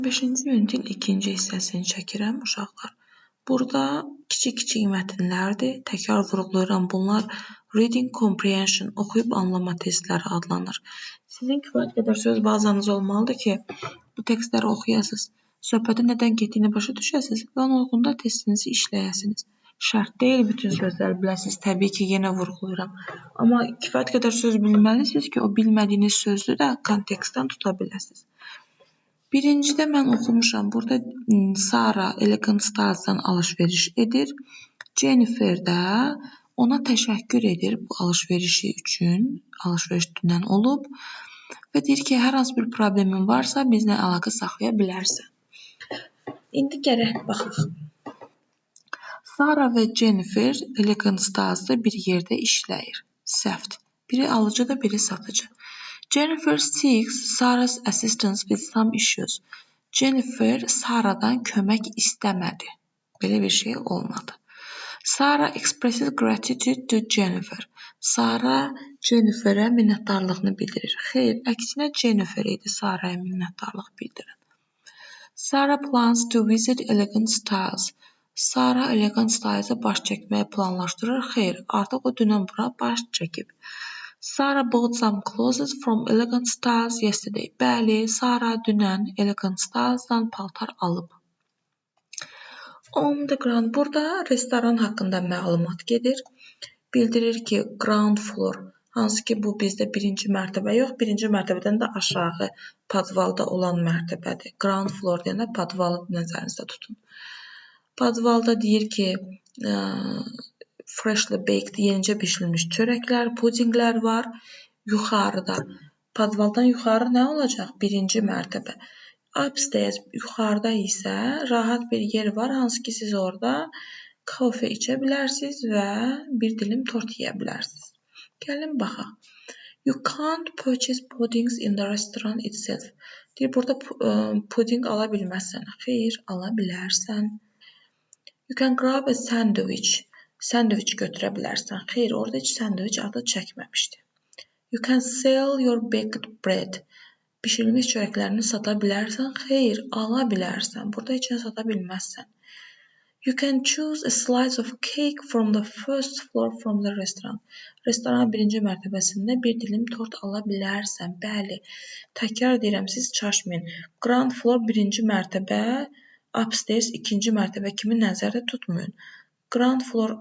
25-ci ünitin ikinci hissəsini çəkirəm, uşaqlar. Burada kiçik-kiçik mətnlərdir. Təkrar vurğulayıram, bunlar reading comprehension, oxuyub anlama testləri adlanır. Sizin kifayət qədər söz bazanız olmalıdır ki, bu tekstləri oxuyasınız, söhbətin nədən getdiyini başa düşəsiniz və ona uyğun da testinizi işləyəsiniz. Şərt deyil bütün sözləri biləsiniz, təbii ki, yenə vurğulayıram. Amma kifayət qədər söz bilməlisiniz ki, o bilmədiyiniz sözü də kontekstdən tuta biləsiniz. Birincidə mən oxumuşam. Burada Sara Elegant Styles'dan alış-veriş edir. Jennifer də ona təşəkkür edir bu alış-verişi üçün. Alış-veriş dünən olub və deyir ki, hər hansı bir problemin varsa bizlə əlaqə saxlaya bilərsən. İndi gərək baxaq. Sara və Jennifer Elegant Styles'da bir yerdə işləyir. Səhvdir. Biri alıcıdır, biri satıcı. Jennifer seeks Sarah's assistance with some issues. Jennifer Sarah'dan kömək istəmədi. Belə bir şey olmadı. Sarah expresses gratitude to Jennifer. Sara Jenniferə minnətdarlığını bildirir. Xeyr, əksinə Jennifer idi Saraya minnətdarlıq bildirən. Sarah plans to visit Elegant Styles. Sara Elegant Styles'a baş çəkməyi planlaşdırır. Xeyr, artıq o dünən bura baş çəkib. Sarah bought some clothes from Elegant Styles yesterday. Bəli, Sara dünən Elegant Styles'dan paltar alıb. On the ground. Burada restoran haqqında məlumat gedir. Bildirir ki, ground floor, hansı ki bu bizdə birinci mərtəbə yox, birinci mərtəbədən də aşağı podvalda olan mərtəbədir. Ground floor deyəndə podvalı nəzərinizdə tutun. Podvalda deyir ki, freshly baked, yenicə bişirilmiş çörəklər, pudinqlər var. Yuxarıda, podvaldan yuxarı nə olacaq? Birinci mərtəbə. Upstairs, yuxarıda isə rahat bir yer var, hansı ki siz orada kofe içə bilərsiniz və bir dilim tort yeyə bilərsiniz. Gəlin baxaq. You can't purchase puddings in the restaurant itself. Deyir, burada pudinq ala bilməzsən. Xeyr, ala bilərsən. You can grab a sandwich. Sandviç götürə bilərsən. Xeyr, orada heç sandviç adı çəkməmişdi. You can sell your baked bread. Bişirilmiş çörəklərini sata bilərsən. Xeyr, ala bilərsən. Burada heç nə sata bilməzsən. You can choose a slice of cake from the first floor from the restaurant. Restoranın birinci mərtəbəsində bir dilim tort ala bilərsən. Bəli, təkrar deyirəm, siz çaşmayın. Ground floor birinci mərtəbə, upstairs ikinci mərtəbə kimi nəzərdə tutmayın. Ground floor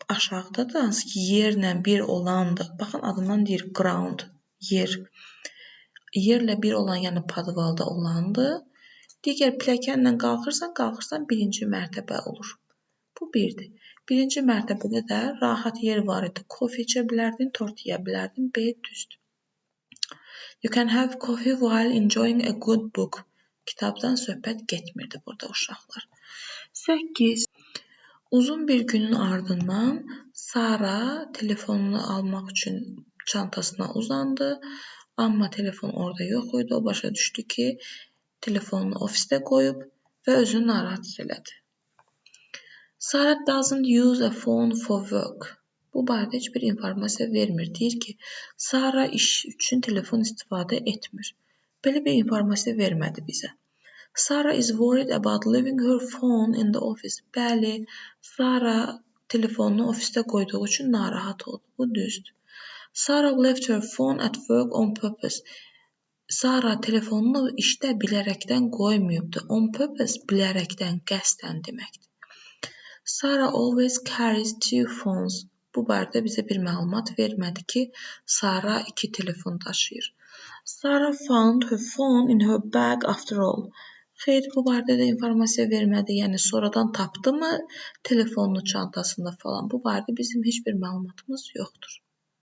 aşağıdadır, hansı ki yerlə bir olandır. Baxın, adından deyir ground, yer. Yerlə bir olan, yəni podvalda olandır. Digər pilləkənlə qalxırsan, qalxırsan birinci mərtəbə olur. Bu birdir. Birinci mərtəbədə də rahat yer var idi. Kofe içə bilərdin, tort yeyə bilərdin. B düzdür. You can have coffee while enjoying a good book. Kitabdan söhbət getmirdi burada, uşaqlar. 8. Uzun bir günün ardından Sara telefonunu almaq üçün çantasına uzandı. Amma telefon orada yox idi. O başa düşdü ki, telefonunu ofisdə qoyub və özünü narahat hiss elədi. Sarah doesn't use a phone for work. Bu barədə heç bir informasiya vermir. Deyir ki, Sara iş üçün telefon istifadə etmir. Belə bir informasiya vermədi bizə. Sarah is worried about leaving her phone in the office. Bəli, Sara telefonunu ofisdə qoyduğu üçün narahat oldu. Bu düzdür. Sarah left her phone at work on purpose. Sara telefonunu işdə bilərəkdən qoymayıbdı. On purpose bilərəkdən, qəsdən deməkdir. Sarah always carries two phones. Bu barədə bizə bir məlumat vermədi ki, Sara iki telefon daşıyır. Sarah found her phone in her bag after all. Xeyr, bu barədə də informasiya vermədi. Yəni sonradan tapdımı telefonunu çantasında falan. Bu barədə bizim heç bir məlumatımız yoxdur.